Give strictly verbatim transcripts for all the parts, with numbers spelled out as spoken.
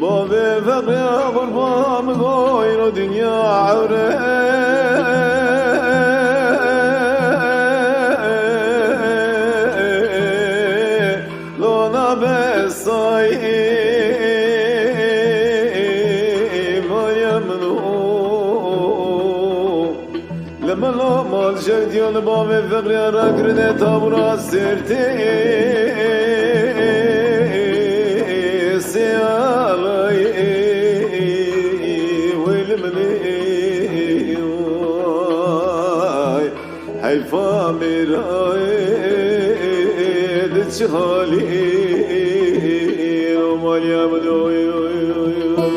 Bavê Feqîya qurban min goyro dinya ewre. Lona besayî Meryem min o. Li min lo mal jewdiyo li bavê Feqîya rakirine tabûra sêrtê siyalayê wê li min ê. Heyfa mêrayê di çi halî o maliya min oy, oy, oy, oy.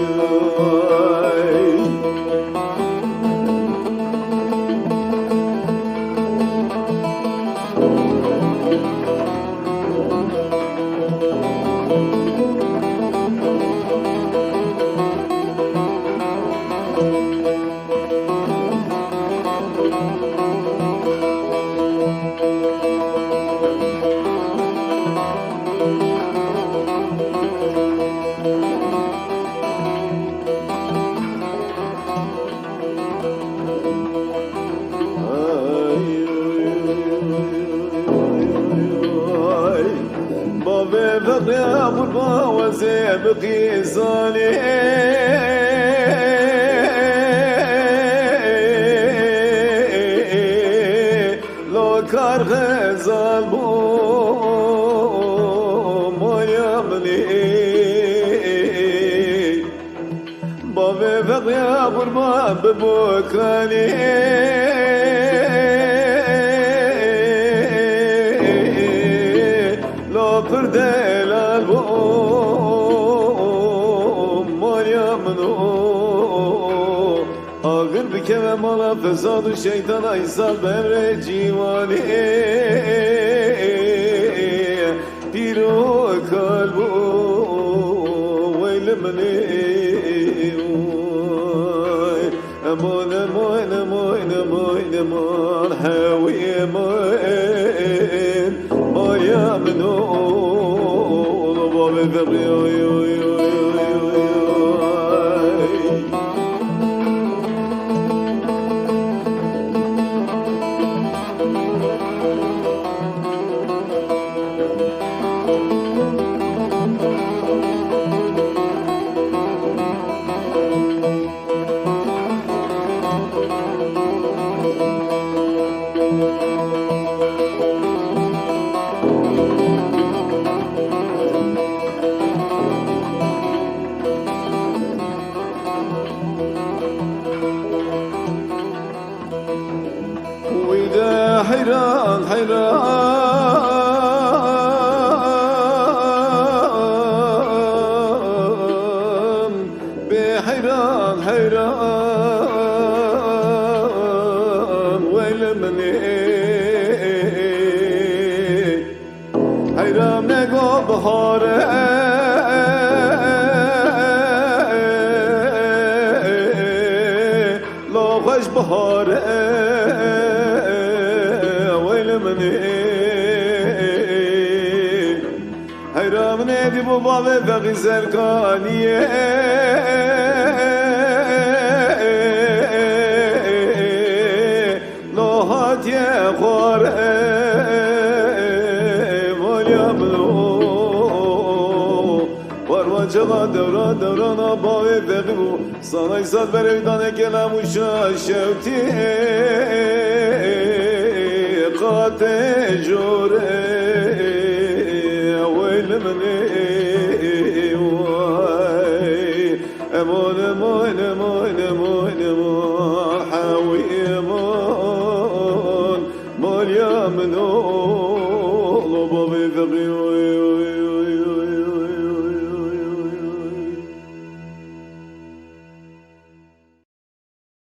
Bavê Feqîya qurban wezê bi qîzanê. Lo kar xezal bû maliya min ê. Bavê Feqîya qurban bi bokanê. La pir delal bû maliya min o. Agir bikeve mala fesad û şeytana, îsa bi emrê cîwanê pîr û kal bû wey li min ê. Eman, eman, eman, eman, eman, hewî eman. Maliya min ol, bavê Feqî, oy, oy, oy. Wî de heyran, heyran, bê heyran, heyran, wey li min ê. Heyran me go bihare, lo xweş bihare, wey li min ê. Heyra min ê dî bû bavê Feqî Serkaniyê. Lo hatiye xware, maliya min o. Parva çaxa dewra dewrana bavê Feqî bû. Salay sal berevdane kelam û şaşewtî qatê jore wey li min ê way. Eman, eman, eman, eman, eman, hewî eman, maliya min o.